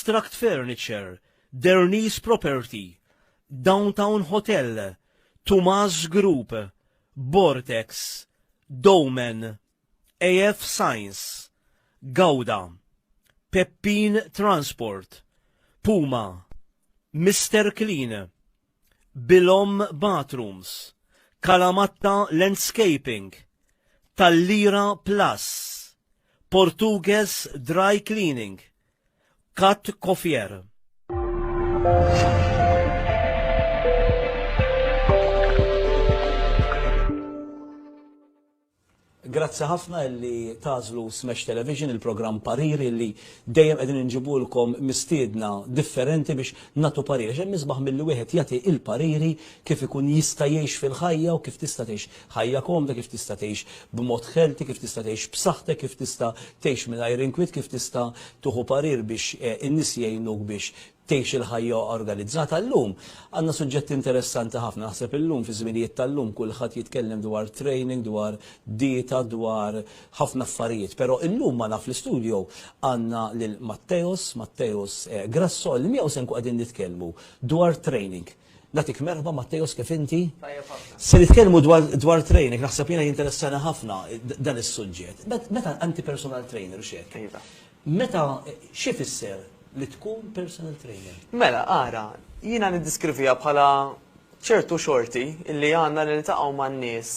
Construct Furniture, Derni's Property, Downtown Hotel, Tumas Group, Bortex, Domen, AF Science, Gouda, Peppin Transport, Puma, Mister Clean, Bilom Bathrooms, Calamatta Landscaping, Tal-Lira Plus, Portugues Dry Cleaning, Kat Cofier. Grazzi ħafna illi tagħżlu Smash Television, il-programm Pariri illi dejjem qegħdin inġibulkom mistiedna differenti biex nagħtu pariri. Għax hemm isbaħ milli wieħed jagħti il-pariri kif ikun jista' jgħix fil-ħajja u kif tista' tgħix ħajja komda, kif tista' tgħix b'mod healthy, kif tista' tgħix b'saħħtek, kif tista' tgħix mingħajr inkwiet, kif tista' tieħu parir biex eh, in-nies jgħinuk biex tgħix il-ħajja organizzata. Llum għandna suġġett interessanti ħafna, naħseb illum fi żminijiet tal-lum kulħadd jitkellem dwar training, dwar dieta, dwar ħafna affarijiet. Però illum magħna fl-istudio għandna lil Matteus, Matteus eh, Grasso, li miegħu se nkun qegħdin nitkellmu dwar training. Nagħtik merħba Matteus kif inti? Se nitkellmu dwar, dwar training, naħseb jiena jinteressana ħafna dan is-suġġett. Meta anti personal trainer xek? Iva. Meta xi fisser li tkun personal trainer? Mela, ara, jiena niddiskrivija bħala ċertu xorti illi għandna li niltaqgħu man-nies,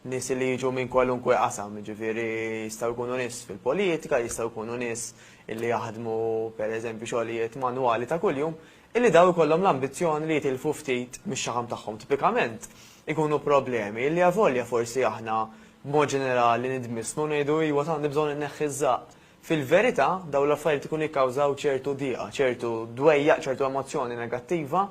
nies li jiġu minn kwalunkwe qasam, jiġifieri jistgħu jkunu nies fil-politika, jistgħu jkunu nies illi jaħdmu pereżempju xogħlijiet manwali ta' kuljum, illi dawn ikollhom l-ambizzjoni li jitilfu ftit mix-xaħam tagħhom. Tipikament ikunu problemi illi avolja forsi aħna b'mod ġenerali nidmissnu ngħidu iwa ta' għandi bżonn inneħħi ż-żaqq. Fil-verità dawn l-affarijiet ikunu jikkawżaw ċertu dieqa, ċertu dwejjaq, ċertu emozzjoni negattiva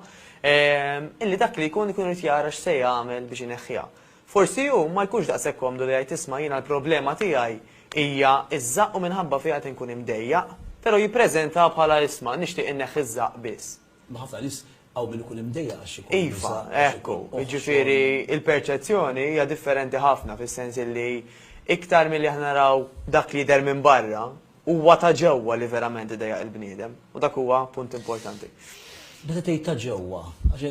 illi dak li jkun ikun irid jara x'se jagħmel biex ineħħiha. Forsi hu ma jkunx daqshekk komdu li jgħid isma' jiena l-problema tiegħi hija ż-żaqq u minħabba fiha qed inkun imdejjaq, però jippreżentaha bħala isma' nixtieq inneħħi ż-żaqq biss. Imma ħafna nies hawn min ikun imdejjaq għax ikollu Iva, żaqq, għax ekku, ikun oħxon. Jiġifieri l-perċezzjoni hija differenti ħafna fis-sens illi iktar milli aħna naraw dak li jidher minn barra, Huwa ta' ġewwa li verament idejjaq il-bniedem, u dak huwa punt importanti. Meta tgħid ta' ġewwa, għax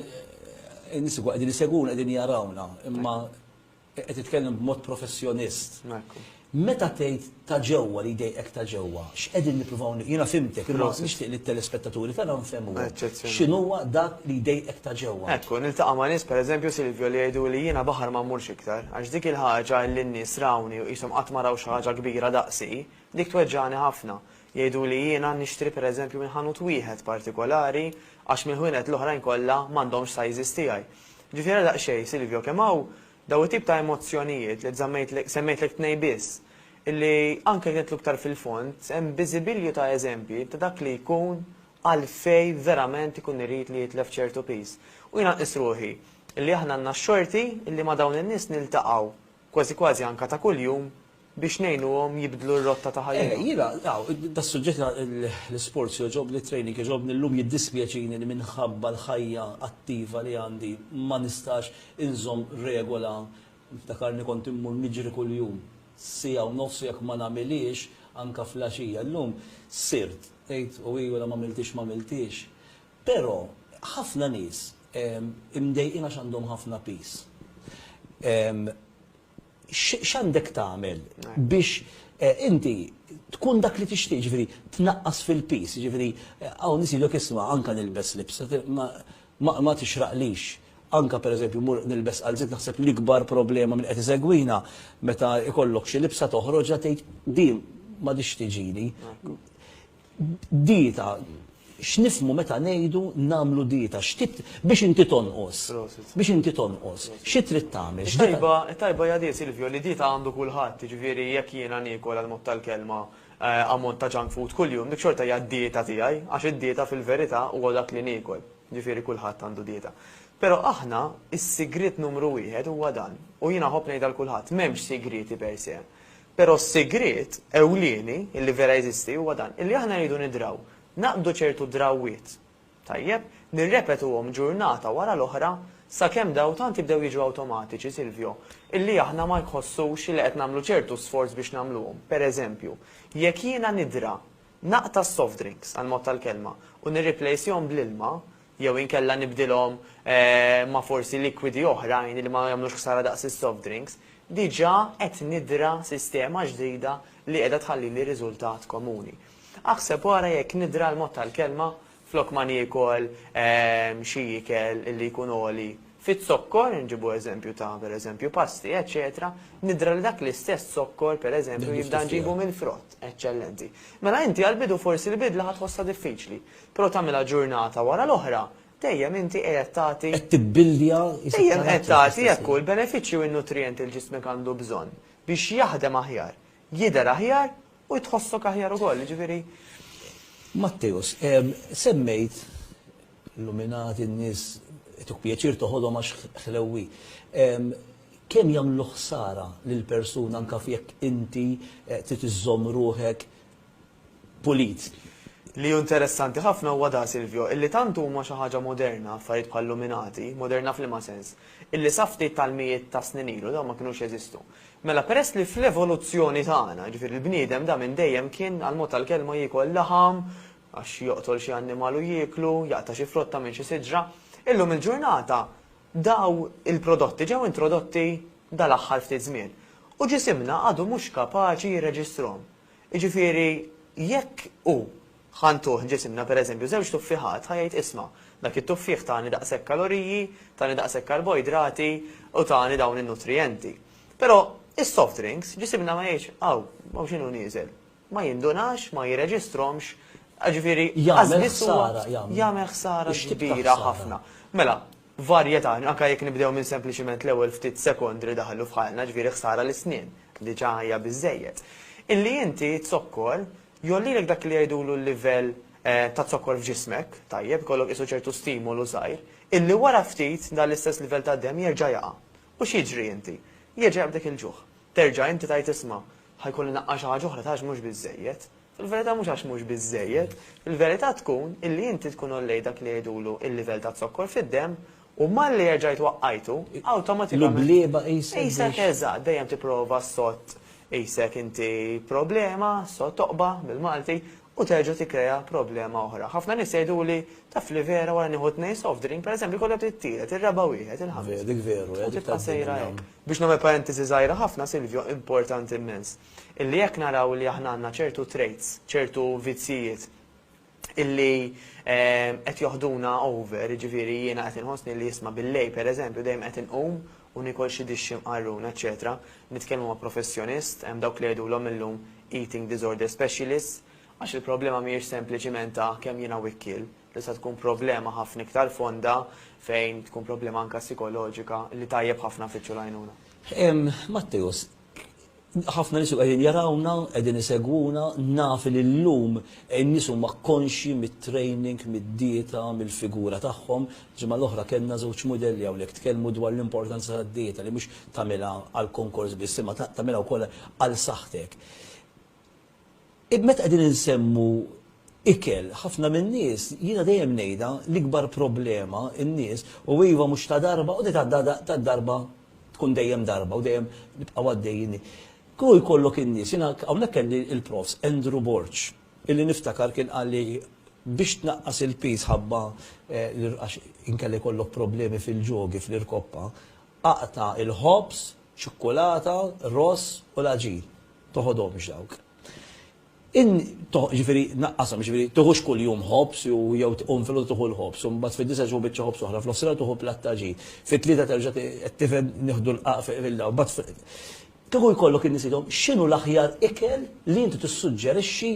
in-nies ikunu qegħdin isegwuna, qegħdin jarawna, imma qed titkellem b'mod professjonist. Meta tgħid ta' ġewwa li jdejqek ta' ġewwa, x'qegħdin nippruvaw jiena fhimtek, imma nixtieq li t-telespettaturi tagħna nfehmuhom. X'inhuwa dak li jdejqek ta' ġewwa? Ekku, niltaqa' ma' nies pereżempju Silvio li jgħiduli jiena baħar ma mmurx iktar, għax dik il-ħaġa li n-nies rawni u qishom qatt ma raw xi ħaġa kbira daqsi, Dik tweġġagħni ħafna. Jgħiduli jiena nixtri pereżempju minn ħanut wieħed partikolari għax mill-ħwienet l-oħrajn kollha m'għandhomx sizes tiegħi. Ġifieri ara daqsxejn, Silvio, kemm hawn dawn it-tip ta' emozzjonijiet li żammejtlek, semmejtlek tnejn biss, illi anke jekk nidħlu iktar fil-fond, hemm biżibilju ta' eżempji ta' dak li jkun għalfejn verament ikun irid li jitlef ċertu piż. U jiena nqis ruħi illi aħna għandna x-xorti illi ma' dawn in-nies niltaqgħu kważi kważi anke ta' kuljum biex ngħinuhom jibdlu r-rotta ta' ħajjithom. Eh, jiena, das-suġġett l-isports jogħġobni, training jogħġobni, llum jiddispjaċini li minħabba l-ħajja attiva li għandi ma nistax inżomm regola, niftakarni kont immur niġri kuljum, siegħa u nofs u jekk ma nagħmilhiex anke fl-għaxija. Llum sirt, tgħid u iva la m'għamiltiex m'għamiltiex. Però ħafna nies imdejqin għax għandhom ħafna piż. X'għandek tagħmel biex inti tkun dak li tixtieq, jiġifieri tnaqqas fil-piż, jiġifieri hawn nies jgħidulek isma' anke nilbes libsa ma tixraqlix. Anke pereżempju mmur nilbes qalziet naħseb l-ikbar problema min qed isegwina meta jkollok xi libsa toħroġha tgħid din m'għadhiex tiġini. Dieta, x'nifhmu meta ngħidu nagħmlu dieta? X'tip biex inti tonqos? Biex inti tonqos, xi trid tagħmel? It-tajba, it-tajba hija di, Silvio, li dieta għandu kulħadd, jiġifieri jekk jiena niekol għall-mod tal-kelma ammont ta' junk food kuljum, dik xorta hija d-dieta tiegħi, għax id-dieta fil-verità huwa dak li niekol. Jiġifieri kulħadd għandu dieta. Però aħna, is-sigriet numru wieħed huwa dan, u jiena nħobb ngħidha 'l kulħadd, m'hemmx sigrieti per se. Però s-sigriet ewlieni illi vera jeżisti huwa dan, illi aħna rridu nidraw, naqbdu ċertu drawwiet, tajjeb, nirrepetuhom ġurnata wara l-oħra sakemm dawn tant jibdew jiġu awtomatiċi, Silvio, illi aħna ma nħossux illi qed nagħmlu ċertu sforz biex nagħmluhom. Per eżempju, jekk jiena nidra. naqta' s-soft drinks għall-mod tal-kelma u nirriplejsihom bl-ilma jew inkella nibdilhom ma' forsi likwidi oħrajn li ma jagħmlux ħsara daqs is-soft drinks, diġà qed nidra sistema ġdida li qiegħda tħallili riżultat komuni. Aħseb u ara jekk nidra l-mod tal-kelma flok ma niekol xi ikel li jkun għoli fiz-zokkor, inġibu eżempju ta' pereżempju pasti, eċċetera, nidra li dak l-istess zokkor pereżempju jibda nġibu mill-frott, eċċellenti. Mela inti għall-bidu forsi l-bidla ħa tħossha diffiċli, però tagħmilha ġurnata wara l-oħra, dejjem inti qiegħed tagħti. Qed tibbildja Dejjem qed tagħti hekk hu l-benefiċċji u n-nutrijenti li ġismek għandu bżonn biex jaħdem aħjar, jidher aħjar U tħossok aħjar ukoll, jiġifieri. Matteus, semmejt illuminati n-nies ituk pjaċir toħodhom għax ħlewwi. Kemm jagħmlu ħsara lil persuna anke jekk inti eh, trid iżżomm ruħek pulit? Li hu interessanti ħafna huwa da Silvio, illi tant huma xi ħaġa moderna affarijiet bħal luminati, moderna f'liema sens, illi sa ftit tal-mijiet ta' snin ilu dawn ma kinux jeżistu. Mela peress li fl-evoluzzjoni tagħna, jiġifieri l-bniedem da minn dejjem kien għall-mod tal-kelma jiekol laħam, għax joqtol xi annimal u jieklu, jaqta' xi frotta minn xi siġra, illum il-ġurnata daw il-prodotti ġew introdotti dal-aħħar ftit żmien u ġisimna għadu mhux kapaċi jirreġistrhom. Jiġifieri jekk hu Ħa ntuh ġisimna pereżempju żewġ tuffieħat, ħa jgħid isma', dak it-tuffieħ tani daqshekk kaloriji, tani daqshekk karboidrati u tani dawn in-nutrijenti. Però is-soft drinks, ġisimna ma jgħidx aw, hawn x'inhu nieżel. Ma jindunax, ma jirreġistrhomx, ġifieri Jagħmel ħsara, jagħmel. Jagħmel ħsara X'tip ta' kbira ħsara? ħafna. Mela, varjetà, anke jekk nibdew minn sempliċiment l-ewwel ftit sekondi li daħlu f'ħalqna, ġifieri ħsara lis-snien, diġà hija biżżejjed. Illi inti zokkor Jgħollilek dak li jgħidulu l-livell ta' zokkor f'ġismek, tajjeb, ikollok qisu ċertu stimolu żgħir, illi wara ftit dan l-istess livell tad-demm jerġa' jaqa'. U x'jiġri inti? Jerġa' jaqbdek il-ġuħ. Terġa' inti tgħid isma', ħa jkolli naqqa' xi ħaġa oħra ta' għax mhux biżżejjed. Fil-verità mhux għax mhux biżżejjed, fil-verità tkun illi inti tkun għollejt dak li jgħidulu l-livell ta' zokkor fid-demm u malli erġajt waqqajtu, awtomatikament. L-ublieba qisek biex. Qisek eżatt, dejjem tipprova ssott Qisek inti problema, so toqba bil-Malti, u terġa' tikkrea problema oħra. Ħafna nies jgħiduli, taf li vera wara nieħu tnejn soft drink, pereżempju, jkollok it-tielet, ir-raba' wieħed, il-ħames. Dik veru, U tibqa' sejra hekk. Biex nagħmel parentesi żgħira ħafna, Silvio, importanti immens, illi jekk naraw li aħna għandna ċertu traits, ċertu vizzjijiet, illi qed joħduna over, jiġifieri jiena qed inħossni li isma' bil-lejl pereżempju dejjem qed inqum u niekol xi dixxi mqarrun, eċċetera Nitkellmu ma' professjonist, hemm dawk li jgħidulhom illum eating disorder specialists, għax il-problema mhijiex sempliċiment ta' kemm jiena wikkiel, tista' tkun problema ħafna iktar fonda fejn tkun problema anke psikoloġika li tajjeb ħafna nfittxu l-għajnuna. Matteus, Ħafna nies qegħdin jarawna, qegħdin isegwuna, naf li llum in-nies huma konxji mit-training, mid-dieta, mill-figura tagħhom. Ġimgħa l-oħra kellna żewġ mudelli hawnhekk tkellmu dwar l-importanza tad-dieta li mhux tagħmilha għall-konkors biss imma tagħmilha wkoll għal saħħtek. Meta qegħdin insemmu ikel, ħafna min-nies, jiena dejjem ngħidha, l-ikbar problema n-nies, u iva mhux ta' darba, u di ta' darba tkun dejjem darba u dejjem nibqgħu għaddejjin. Kieku jkollok in-nies, jiena hawnhekk kelli l-Profs Andrew Borg, illi niftakar kien qalli biex tnaqqas il-piż ħabba għax inkella jkollok problemi fil-ġogi, fl-irkoppa, aqta' il-ħobż, ċikkulata, ross u l-għaġin. Toħodhomx dawk. In, ġifieri naqqashom, ġifieri tuħux kuljum ħobż jew tqum filgħodu tuħu l-ħobż, u mbagħad fid-disgħa tieħu biċċa ħobż oħra, f'nofsinhar tuħu platt għaġin, fit-tlieta terġa' qed tifhem nieħdu l-qaq fil-daw. Mbagħad kieku jkollok in-nies jgħidhom x'inhu l-aħjar ikel li inti tissuġġerixxi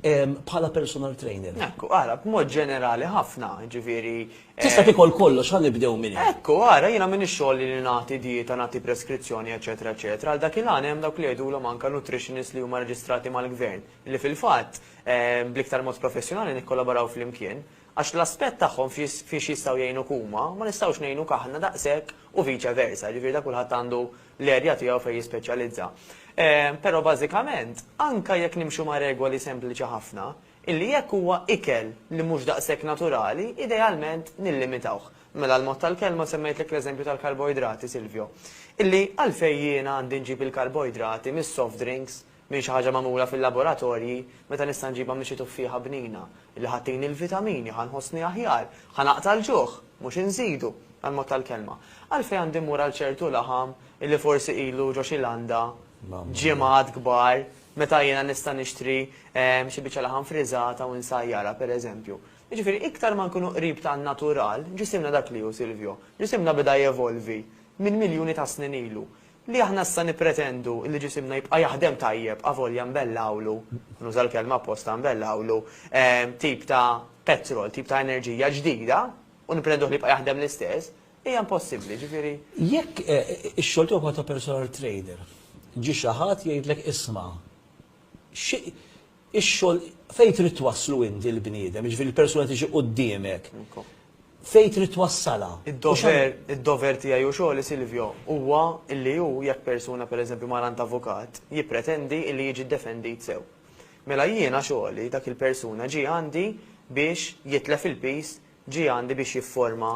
bħala personal trainer. Ekku, ara, b'mod ġenerali ħafna, ġifieri. Tista' tikol kollox, ħa nibdew minn hemm. Ekku, ara, jiena m'iniex xogħli li nagħti dieta, nagħti preskrizzjoni, eċċetera, eċċetera. Għal dak il-għan hemm dawk li jgħidulhom anke nutritionists li huma reġistrati mal-gvern, li fil-fatt, bl-iktar mod professjonali nikkollaboraw flimkien, għax l-aspett tagħhom fiex jistgħu jgħinuk huma, ma nistgħux ngħinuk aħna daqshekk u viċe versa, jiġifieri dak kulħadd għandu l-area tiegħu fejn jispeċjalizza. Però bażikament, anke jekk nimxu ma' regoli sempliċi ħafna, illi jekk huwa ikel li mhux daqshekk naturali, idealment nillimitawh. Mela l-mod tal-kelma semmejtlek l-eżempju tal-karboidrati, Silvio. Illi għalfejn jiena għandi nġib il-karboidrati mis-soft drinks? minn xi ħaġa magħmula fil-laboratorji meta nista' nġibha minn xi tuffieħa bnina li ħa ttini l-vitamini, ħa nħossni aħjar, ħa naqta' l-ġuħ, mhux inżidu, għall-mod tal-kelma. Għalfejn għandi mmur għal ċertu laħam illi forsi ilu ġo xi landa ġimgħat kbar meta jiena nista' nixtri xi biċċa laħam friżata u nsajjarha, pereżempju. Jiġifieri iktar ma nkunu qrib tan-natural, ġisimna dak li hu, Silvio, ġisimna beda jevolvi minn miljuni ta' snin ilu. Li aħna issa nippretendu li ġisimna jibqa' jaħdem tajjeb avolja nbellgħulu, nuża l-kelma apposta nbellgħulu, tip ta' petrol, tip ta' enerġija ġdida u nippretenduh li jibqa' jaħdem l-istess, hija impossibbli, ġifieri. Jekk ix-xogħol tiegħek huwa ta' personal trainer, ġie xi ħadd jgħidlek isma' xi ix-xogħol fejn trid twasslu inti l-bniedem, jiġifieri l-persuna tiġi quddiemek. Fejn trid twassalha? Id-dover, id-dover tiegħi u xogħli Silvio huwa illi hu jekk persuna pereżempju mar għand avukat jippretendi illi jiġi ddefendit sew. Mela jiena xogħli dak il-persuna ġie għandi biex jitlef il-piż, ġie għandi biex jifforma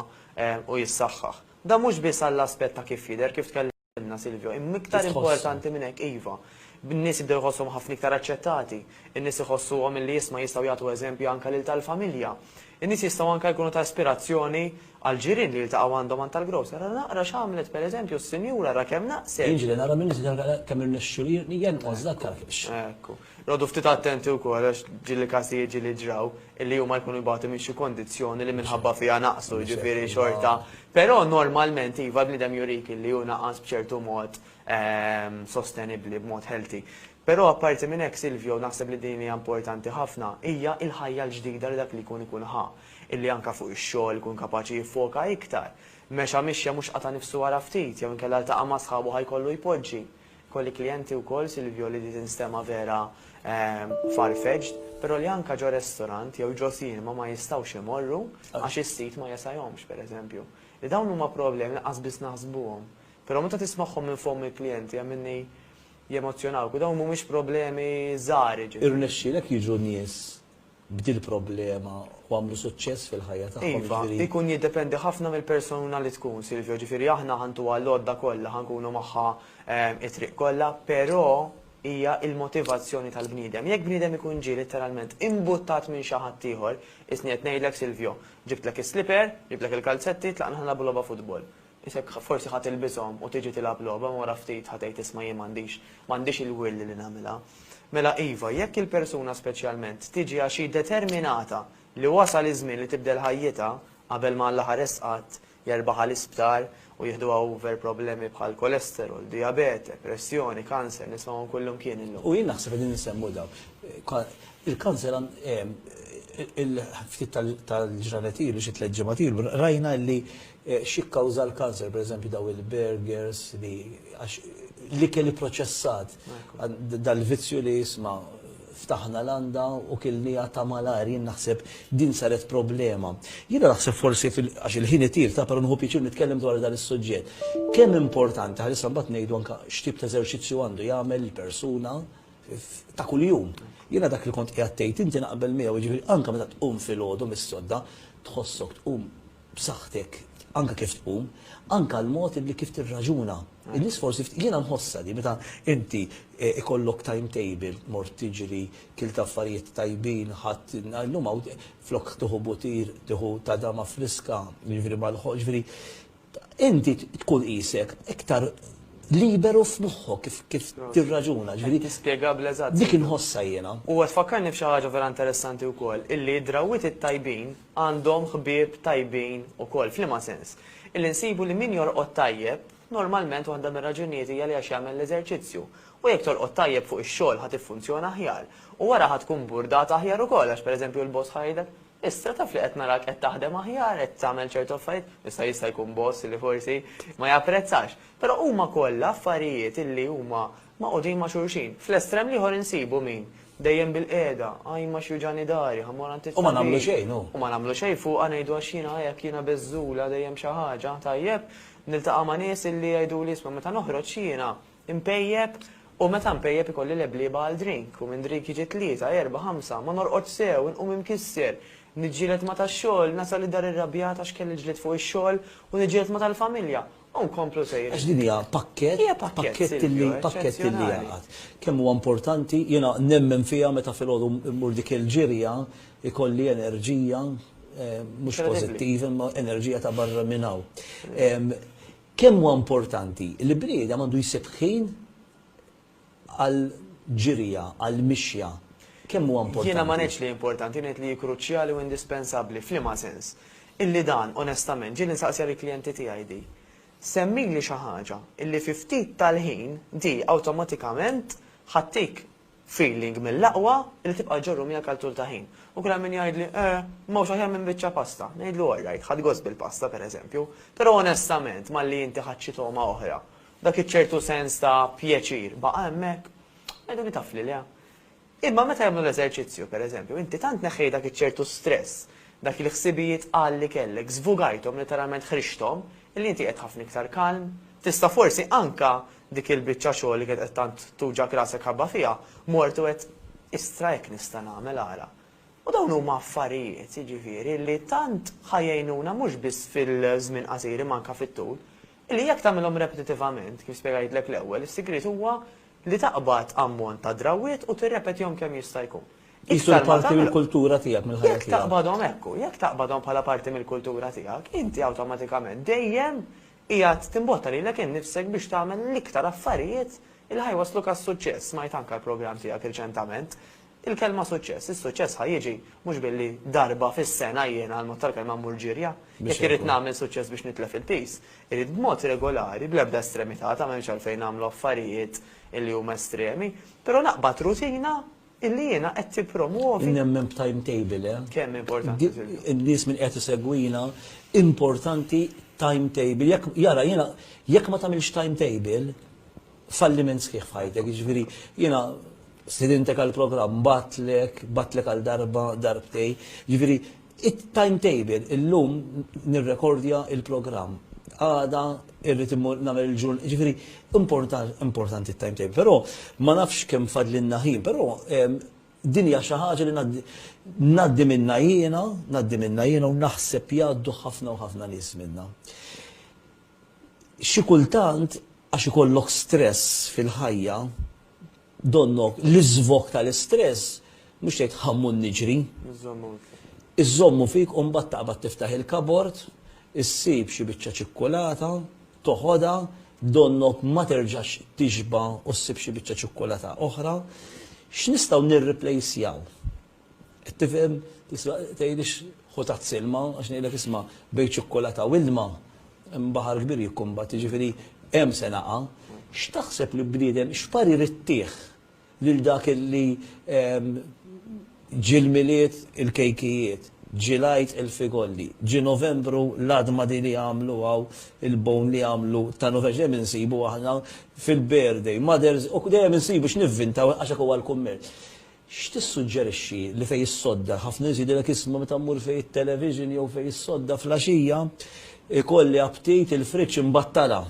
u jissaħħaħ. Dan mhux biss għall-aspett ta' kif jidher, kif tkellimna, Silvio, imma iktar importanti minn hekk, iva. N-nies jibdew jħossuhom ħafna iktar aċċettati. In-nies iħossuhom illi isma' jistgħu jagħtu eżempju anke lil tal-familja. In-nies jistgħu anke jkunu ta' ispirazzjoni għall-ġirien li jiltaqgħu għandhom għand tal-grocer. Ara naqra x'għamlet pereżempju s-sinjura, ara kemm naqset. Jien ġieli nara min kemm irnexxielu jenqos dak taf. Ekku. Noqogħdu ftit attenti wkoll għax ġieli każijiet ġieli ġraw illi huma jkunu jbatu minn xi kondizzjoni li minħabba fiha naqsu, jiġifieri xorta. Però normalment iva l-bniedem jurik illi hu naqas b'ċertu mod sostenibbli, b'mod healthy. Però apparti minn hekk Silvio, naħseb li din hija importanti ħafna, hija l-ħajja l-ġdida li dak li jkun ikun ħa, illi anke fuq ix-xogħol ikun kapaċi jiffoka iktar. Mexa mixja mhux qata' nifsu wara ftit, jew inkella ltaqa' ma' sħabu ħa jkollu jpoġġi. Kolli klijenti wkoll, Silvio, li di tinstema' vera far-fetched, però li anke ġo restaurant jew ġo cinema ma jistgħux imorru għax is-seat ma jesajhomx, pereżempju. Li dawn huma problemi li qas biss naħsbuhom. Però meta tismagħhom minn fomm il-klijenti hemm jemozzjonawk u dawn mhumiex problemi żgħar, jiġifieri. Irnexxielek jiġu nies b'dil-problema u għamlu suċċess fil-ħajja tagħhom, Iva, jiġifieri. ikun jiddependi ħafna mill-persuna li tkun, Silvio, ġifieri aħna ħa ntuha l-għodda kollha, ħa nkunu magħha it-triq kollha, però hija l-motivazzjoni tal-bniedem. Jekk bniedem ikun ġie litteralment imbuttat minn xi ħadd ieħor, isni qed ngħidlek Silvio, ġibtlek is-slipper, ġibtlek il-kalzetti, tlaqna ħa nilagħbu logħba futbol. Isek forsi ħa tilbishom u tiġi tilgħab logħba imma wara ftit ħa tgħid isma' jien m'għandix, m'għandix il-will li nagħmilha. Mela iva, jekk il-persuna speċjalment tiġi għax hi determinata li wasal iż-żmien li tibdel ħajjitha qabel ma Alla ħares qatt jerbaħha l-isptar u jieħduha over problemi bħal kolesterol, dijabete, pressjoni, kanser, nismgħuhom kullumkien illum. U jien naħseb qegħdin insemmu dawn. Il-kanser il-ftit tal-ġranet ilu, xi tlett ġimgħat ilu, rajna li X'jikkawża l-kanser, pereżempju daw il-burgers li għax l-ikel ipproċessat, dal-vizzju li isma' ftaħna landa u kilniha ta' malajr, jien naħseb din saret problema. Jiena naħseb forsi għax il-ħin itir ta' però nieħu pjaċir nitkellem dwar dan is-suġġett. Kemm importanti, ħalli issa mbagħad ngħidu anke x'tip ta' eżerċizzju għandu jagħmel il-persuna ta' kuljum. Jiena dak li kont qiegħed tgħid inti naqbel miegħu, jiġifieri anke meta tqum filgħodu mis-sodda tħossok tqum b'saħħtek anke kif tqum, anke l-mod li kif tirraġuna. In-nies forsi jiena nħossha di meta inti eh, ikollok timetable, mort tiġri, kilt affarijiet tajbin, ħadd illum hawn flok tieħu butir, tieħu tadama friska, jiġifieri mal-ħoq, jiġifieri inti tkun qisek iktar liberu f'moħħok kif kif tirraġuna, ġifieri. Tispjegabbli eżatt. Dik inħossha jiena. U qed tfakkarni f'xi ħaġa vera interessanti wkoll, illi d-drawwiet it-tajbin għandhom ħbieb tajbin ukoll. F'liema sens? Illi nsibu li min jorqod tajjeb, normalment waħda mir-raġunijiet hija li għax jagħmel l-eżerċizzju. U jekk torqod tajjeb fuq ix-xogħol ħa tiffunzjona aħjar. U wara ħa tkun burdat aħjar ukoll għax pereżempju l-boss ħa jgħidlek, Issa taf li qed narak qed taħdem aħjar, qed tagħmel ċertu affarijiet, issa jista' jkun boss li forsi ma japprezzax. Però huma kollha affarijiet illi huma magħqudin ma' xulxin. Fl-estrem l-ieħor insibu min dejjem bilqiegħda, ajma x'juġagħni dari, ħa mmur għand U ma nagħmlu xejn, hu. U ma nagħmlu xejn fuqha ngħidu għax jiena hekk jiena beżżula dejjem xi ħaġa, tajjeb. Niltaqa' ma' nies illi jgħiduli isma' meta noħroġ jiena Inpejjep u meta npejjep ikolli leblieba għal drink u minn drink jiġi tlieta, erbgħa, ħamsa, ma norqodx sew, inqum imkisser, niġġieled ma' tax-xogħol, nasal id-dar irrabjat għax kelli ġlied fuq ix-xogħol u niġġieled ma' tal-familja. U nkomplu sejrin. Għax din hija pakkett, Hija pakkett, pakkett illi Silvio, pakkett illi eċċezzjonali. jaqgħad. Kemm huwa importanti, jiena nemmen fiha meta filgħodu mmur dik il-ġirja ikolli enerġija eh, mhux Incredibbli. pożittiva imma enerġija ta' barra minn hawn. Em, Kemm huwa importanti li bniedem għandu jsib ħin għal ġirja, għal mixja. Kemm huwa importanti? Jiena ma ngħidx li importanti, ngħid li kruċjali u indispensabbli, f'liema sens. Illi dan, onestament, ġieli nsaqsiha lill-klijenti tiegħi di. Semmili xi ħaġa illi fi ftit tal-ħin di awtomatikament ħa ttik feeling mill-aqwa illi tibqa' ġġorru miegħek għal tul ta' ħin. U kull min jgħidli, eh, m'hawnx aħjar minn biċċa pasta. Ngħidlu all right, ħadt gost bil-pasta pereżempju, però onestament malli inti ħadt xi togħma oħra, dak iċ-ċertu sens ta' pjaċir baqa' hemmhekk, ngħidu li taf li le. Imma meta jagħmlu l-eżerċizzju, pereżempju, inti tant neħħejt dak iċ-ċertu stress, dak il-ħsibijiet tqal li kellek, żvugajthom, letteralment ħriġthom, illi inti qed ħafna iktar kalm, tista' forsi anka dik il-biċċa xogħol li kienet qed tant tuġgħek rasek ħabba fiha, mort u għedt istra hekk nista' nagħmel ara. U dawn huma affarijiet, jiġifieri, li tant ħa jgħinuna mhux biss fil-żmien qasir imma anka fit-tul, illi jekk tagħmilhom repetitivament, kif spjegajtlek l-ewwel, is-sigriet huwa li taqbad ammont ta' drawwiet u tirrepetihom kemm jista' jkun. Qisu Iktar ma parti tagħmel- mill-kultura tiegħek, mill-ħajja Jekk tiegħek. taqbadhom ekku, jekk taqbadhom bħala parti mill-kultura tiegħek, inti awtomatikament dejjem qiegħed timbotta lilek innifsek biex tagħmel l-iktar affarijiet il ħa jwassluk għas-suċċess. Smajt anke l-programm tiegħek riċentament. Il-kelma suċċess, is-suċċess ħa jiġi mhux billi darba fis-sena jiena għal mod tal-kelma mmur ġirja. Biex Jekk irrid hekk. nagħmel suċċess biex nitlef il-piż, irrid b'mod regolari, bl-ebda estremità, ta' m'hemmx għalfejn nagħmlu affarijiet illi huma estremi, però naqbad rutina illi jiena qed tippromuovi. Nemmen b'timetable, eh? Kemm importanti, Silvio. In-nies min qed isegwina, importanti timetable. Jekk jara jiena jekk ma tagħmilx timetable, falliment sħiħ f'ħajtek, jiġifieri jiena stedintek għal programm, bgħattlek, bgħattlek għal darba, darbtej. Jiġifieri it-timetable illum nirrekordja il-programm. Għada irrid immur nagħmel il-ġurn, jiġifieri importanti it-timetable. Però ma nafx kemm fadlinna ħin, però din hija xi ħaġa li ngħaddi minna jiena, ngħaddi minna jiena u naħseb jgħaddu ħafna u ħafna nies minna. Xi kultant għax ikollok stress fil-ħajja, donnok l-iżvog tal-istress mhux tgħid ħa mmur niġri. Iżommu fik u mbagħad taqbad tiftaħ il-kabord, issib xi biċċa ċikkulata, toħodha, donnok ma terġax tixba' u ssib xi biċċa ċikkulata oħra. X'nistgħu nirreplacjaw? Qed tifhem? Tisma' tgħidix ħu tazz ilma għax ngħidlek isma' bejn ċikkulata u ilma hemm baħar kbir jikkumbatti, jiġifieri hemm se naqa'. X'taħseb li bniedem x'parir ittih lil dak illi ġie l-Milied il-kejkijiet, ġie l-Għid il-figolli, ġie Novembru l-għadma di li għamlu hawn, il-bone li għamlu ta' Novembru, dejjem insibu aħna fil-birthday, Mother's, u dejjem insibu x'nivvintaw għax hekk huwa l-kummerċ. X'tissuġġerixxi li fejn is-sodda, ħafna nies jgħidulek isma' meta mmur fejn it-television jew fejn is-sodda fl-għaxija, ikolli aptit il-friġġ imbattalha.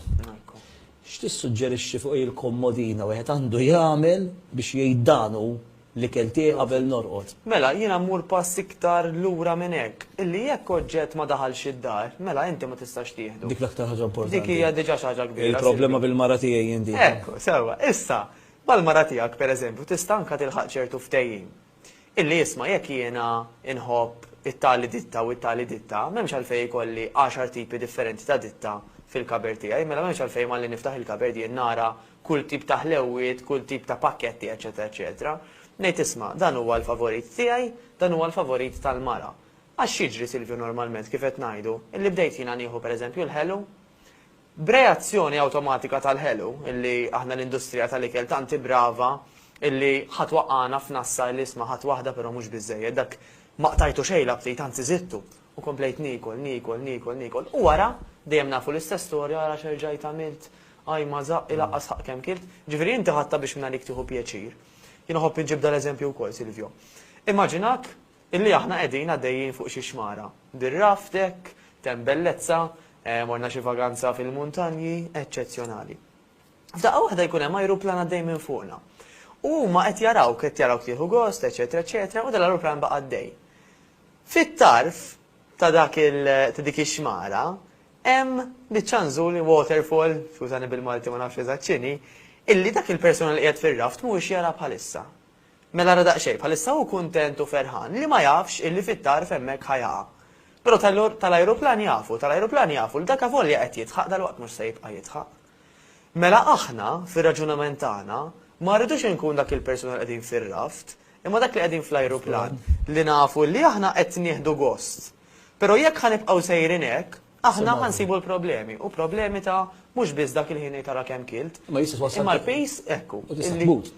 X'tissuġġerixxi fuq il-kommodina wieħed għandu jagħmel biex jgħid dan hu l-ikel tiegħi qabel norqod? Mela, jiena mmur pass iktar lura minn hekk, illi jekk oġġett ma daħalx id-dar, mela inti ma tistax tieħdu. Dik l-aktar ħaġa importanti. Dik hija diġà xi ħaġa kbira. Il-problema bil-mara tiegħi jien dik. Ekku, sewwa. Issa, mal-mara tiegħek pereżempju tista' anke tilħaq ċertu ftehim. Illi isma' jekk jiena inħobb it-tali ditta u it-tali ditta, m'hemmx għalfejn ikolli għaxar tipi differenti ta' ditta fil-cupboard tiegħi, mela m'hemmx għalfejn malli niftaħ il-cupboard jien nara kull tip ta' ħlewwiet, kull tip ta' pakketti, eċċetera eċċetera. Ngħid isma' dan huwa l-favorit tiegħi, dan huwa l-favorit tal-mara. Għax x'jiġri Silvio normalment kif qed ngħidu, illi bdejt jiena nieħu pereżempju l-ħelu, B'reazzjoni awtomatika tal-ħelu, illi aħna l-industrija tal-ikel tant hi brava illi ħa twaqqagħna f'nassa illi isma' ħadt waħda però mhux biżżejjed, dak ma qtajtu xejn l-aptit anzi żidtu. U komplejt niekol, niekol, niekol, niekol. U wara, dejjem nafu l-istess storja, ara x'erġajt għamilt, ajma żaqqi laqqas ħaqq kemm kilt. Ġifieri inti ħadtha biex mingħalik tieħu pjaċir. Jien inħobb inġib dal-eżempju wkoll, Silvio. Immaġinak Illi aħna qegħdin għaddejjin fuq xi xmara. Bir-raft hekk, temp bellezza, morna xi vaganza fil-muntanji, eċċezzjonali. F'daqqa waħda jkun hemm ajruplan għaddej minn fuqna. U huma qed jarawk, qed jarawk tieħu gost, eċċetera, eċċetera, u dal-ajruplan baqa' għaddej. Fit-tarf ta' dak il ta' dik ix-xmara. Hemm biċċa nżul, waterfall, skużani bil-Malti ma nafx eżatt x'inhi, illi dak il-persuna li qiegħed fir-raft mhuwiex jara bħalissa. Mela ara daqsxejn, bħalissa hu kuntent u ferħan li ma jafx illi fit-tarf hemmhekk ħa jaqa'. Però tal-ajruplan jafu, tal-ajruplan jafu li dak avolja qed jidħaq dalwaqt mhux se jibqa' jidħaq. Mela aħna, fir-raġunament tagħna, ma rridux inkun dak il-persuna li qegħdin fir-raft, imma dak li qegħdin fl-ajruplan, li nafu li aħna qed nieħdu gost. Però jekk ħa nibqgħu sejrin hekk, aħna ħa nsibu l-problemi, u problemi ta' mhux biss dak il-ħin tara kemm kilt, Imma jista' twassal imma l-piż, ekku. U tista' illi tmut.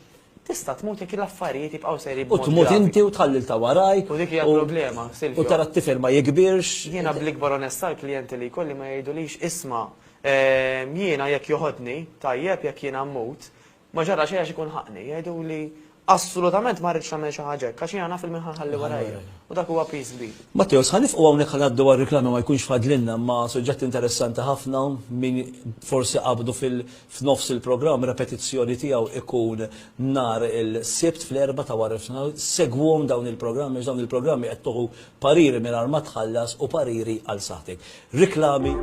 Tista' tmut jekk l-affarijiet jibqgħu sejrin U b'mod tmut gravi. inti u tħalli 'l ta' warajk. U dik hija u- problema, Silvio. U tara t-tifel ma jikbirx. Jiena bl-ikbar onestà l-klijenti li jkolli ma jgħidulix isma' jiena jekk joħodni, tajjeb jekk jiena mmut, Ma ġara xejn għax ikun ħaqqni. Jgħiduli, Assolutament ma rridx nagħmel xi ħaġa hekk għax jiena naf 'il min ħa nħalli warajja. U dak huwa piż kbir. Matteus, ħa nifqu hawnhekk ħa ngħaddu għar-riklami ma jkunx fadlilna imma suġġett interessanti ħafna min forsi qabdu fil f'nofs il-programm repetizzjoni tiegħu ikun nhar il-Sibt fl-erbgħa ta' wara nofsinhar. Segwuhom dawn il-programmi għax dawn il-programmi qed tuħu pariri mingħajr ma tħallas u pariri għal saħħtek. Riklami.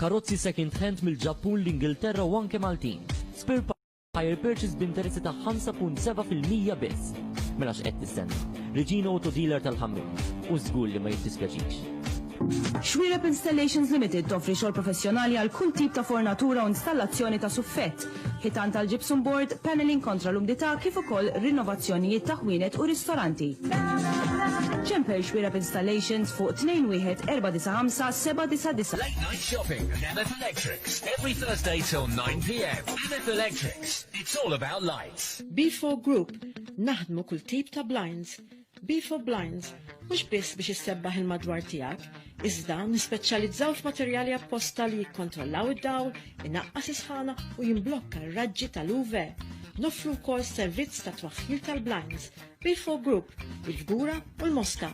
Karozzi second hand mill-Ġappun, l-Ingilterra u anke Maltin. Spare hire purchase b'interessi ta' 5.7% biss. Mela x'qed tistenna? Regina Auto Dealer tal-Ħamrun. U żgur li ma jiddispjaċikx. Xuereb Installations Limited toffri xogħol professjonali għal kull tip ta' fornatura u installazzjoni ta' suffett, ħitan tal-gypsum board, panelling kontra l-umdità kif ukoll rinnovazzjonijiet ta' ħwienet u ristoranti. Ċempel Xuereb Installations fuq 21495 799. Late night shopping at MF Electrics every Thursday till 9pm. MF Electrics, it's all about lights. B4 Group, naħdmu kull tip ta' blinds. B4 Blinds, mhux biss biex issebbaħ il-madwar tiegħek, iżda nispeċjalizzaw f'materjali apposta li jikkontrollaw id-dawl, inaqqas is-sħana u jimblokka r-raġġi tal-UV. Noffru wkoll servizz ta' twaħħil tal-blinds. B4 Group, il-Fgura u l-Mosta.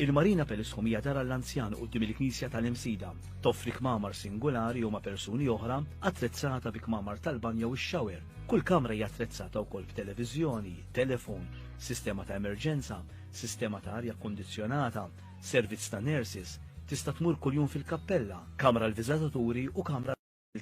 Il-Marina Palace Home hija dar għall-anzjan quddiem il-Knisja tal-Imsida. Toffri kmamar singulari jew ma' persuni oħra, attrezzata bi kmamar tal-banja u x-shower. Kull kamra hija attrezzata wkoll b'televiżjoni, telefon, sistema ta' emerġenza, sistema ta' arja kkundizzjonata, servizz ta' nurses, tista' tmur kuljum fil-kappella, kamra għall-viżitaturi u kamra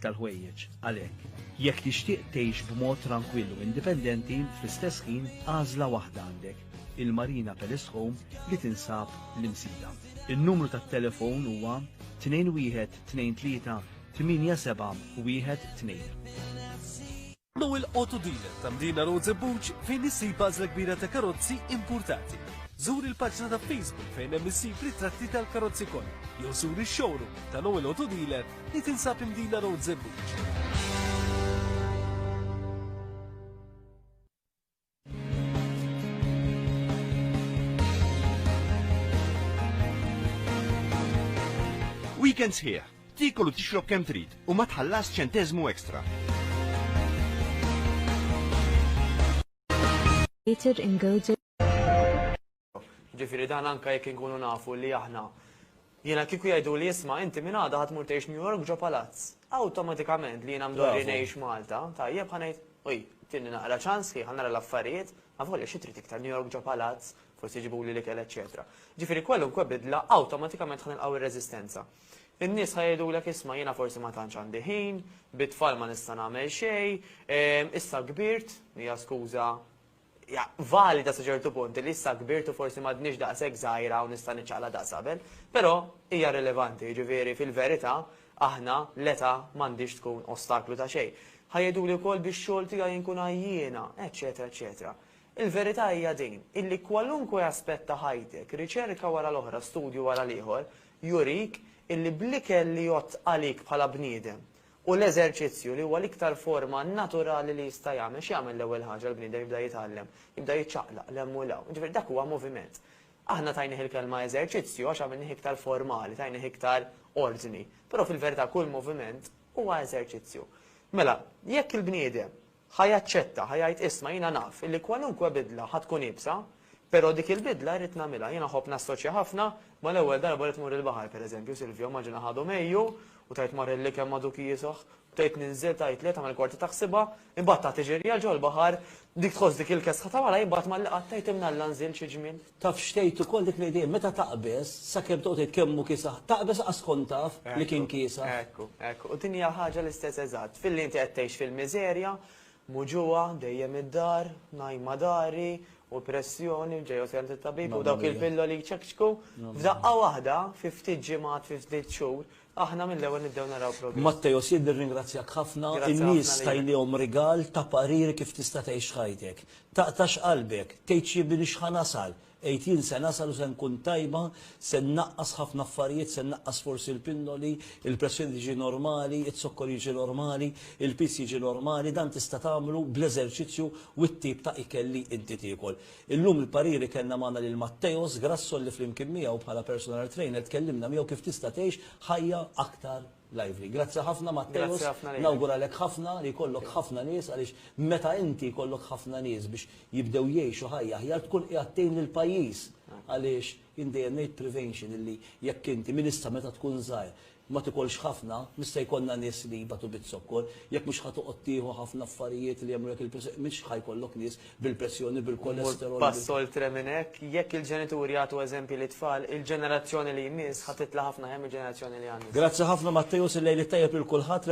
tal-ħwejjeġ. Għalhekk, jekk tixtieq tgħix b'mod trankwill u indipendenti, fl-istess ħin għażla waħda għandek, il-Marina Palace Home li tinsab l-Imsida. In-numru tat-telefon huwa 21 23 87 12. Noel Auto Dealer ta' Mdina Road Żebbuġ fejn issib għażla kbira ta' karozzi importati. Żur il-paġna ta' Facebook fejn hemm issib ritratti tal-karozzi kollha jew żur ix-showroom ta' Noel Auto Dealer li tinsab Imdina Road Żebbuġ. Weekend sħiħ, tiekol u tixrob kemm trid u ma tħallas ċenteżmu ekstra. Ġifieri dan anke jekk inkunu nafu li aħna jiena kieku jgħiduli isma' inti minn għada ħa tmur tgħix New York ġo palazz. Awtomatikament li jiena mdorri ngħix Malta, tajjeb ħa ngħid, uj, tini naqra ċans ħi ħa nara l-affarijiet, avolja xi trid iktar New York ġo palazz, forsi jġibuli l-ikel eċċetera. Ġifieri kwalunkwe bidla awtomatikament ħa nilqgħu ir-reżistenza. In-nies ħa jgħidulek isma' jiena forsi ma tantx għandi ħin, bit-tfal ma nista' nagħmel xejn, ehm, issa kbirt, hija skuża ja, valida sa ċertu punt li issa kbirt u forsi m'għadniex daqshekk żgħira u nista' niċċaqla daqs qabel, però hija rilevanti, jiġifieri fil-verità aħna l-età m'għandhiex tkun ostaklu ta' xejn. Ħa jgħiduli wkoll bix-xogħol tiegħi nkun għajjiena, eċċetera eċċetera. Il-verità hija din, illi kwalunkwe aspett ta' ħajtek, riċerka wara l-oħra, studju wara l-ieħor, jurik illi bl-ikel li jgħodd għalik bħala bniedem u l-eżerċizzju li huwa l-iktar forma naturali li jista' jagħmel, x'jagħmel l-ewwel ħaġa l-bniedem jibda jitgħallem? Jibda jiċċaqlaq 'l hemm u 'l hawn. Jiġifieri dak huwa moviment. Aħna tajnih il-kelma eżerċizzju għax għamilnih iktar formali, tajnih iktar ordni. Però fil-verità kull moviment huwa eżerċizzju. Mela, jekk il-bniedem ħa jaċċetta, ħa jgħid isma' jiena naf illi kwalunkwe bidla ħa tkun iebsa, però dik il-bidla rrid nagħmilha. Jiena nħobb nassoċja ħafna mal-ewwel darba li tmur il-baħar, pereżempju, Silvio, immaġina ħadu Mejju u tgħid mar illi kemm għadu kiesaħ. Tgħid ninżel tgħid le tagħmel kwarta taħsibha, imbagħad tagħti ġirja ġol-baħar, dik tħoss dik il-kesħa ta' wara imbagħad malli qatt tgħid imnalla nżilt xi ġmiel. Taf x'tgħid ukoll dik li dejjem meta taqbeż, sakemm toqgħod tgħid kemm hu kiesaħ, taqbeż qas kont taf li kien kiesaħ. Ekku, ekku. U din hija ħaġa l-istess eżatt. Filli inti qed tgħix fil-miżerja, muġugħa, dejjem id-dar, ngħajma dari, u pressjoni, u ġej u sejjer it-tabib, u dawk il-pilloli jċekċku. F'daqqa waħda, fi ftit ġimgħat, fi ftit xhur, aħna mill-ewwel nibdew naraw progress. Matteos, jien nirringrazzjak ħafna, in-nies tajniehom rigal ta' pariri kif tista' tgħix ħajtek. Taqtax qalbek, tgħidx jien m'iniex ħa nasal, għid jien se nasal u se nkun tajba, se nnaqqas ħafna affarijiet, se nnaqqas forsi l-pinnoli, il-pressjoni tiġi normali, iz-zokkor jiġi normali, il-piż jiġi normali, dan tista' tagħmlu bl-eżerċizzju u t-tip ta' ikel li inti tiekol. Illum il-pariri kellna magħna lil Matteos Grasso li flimkien miegħu bħala personal trainer tkellimna miegħu kif tista' tgħix ħajja aktar lively. Grazzi ħafna Matteos, nawguralek ħafna li jkollok ħafna nies għaliex meta inti jkollok ħafna nies biex jibdew jgħixu ħajja aħjar tkun qiegħed tgħin lill-pajjiż għaliex jien dejjem ngħid prevention illi jekk inti minn issa meta tkun żgħir ma tikolx ħafna, mhux se jkollna nies li jbatu biz-zokkor, jekk mhux ħa toqgħod tieħu ħafna affarijiet li jagħmlulek il-pressjoni, mhux ħa jkollok nies bil-pressjoni, bil-kolesterol. Pass oltre minn hekk, jekk il-ġenituri jagħtu eżempji lit-tfal, il-ġenerazzjoni li jmiss ħa titla' ħafna aħjar mill-ġenerazzjoni li għandna. Grazzi ħafna Matteus, il-lejl it-tajjeb lil kulħadd.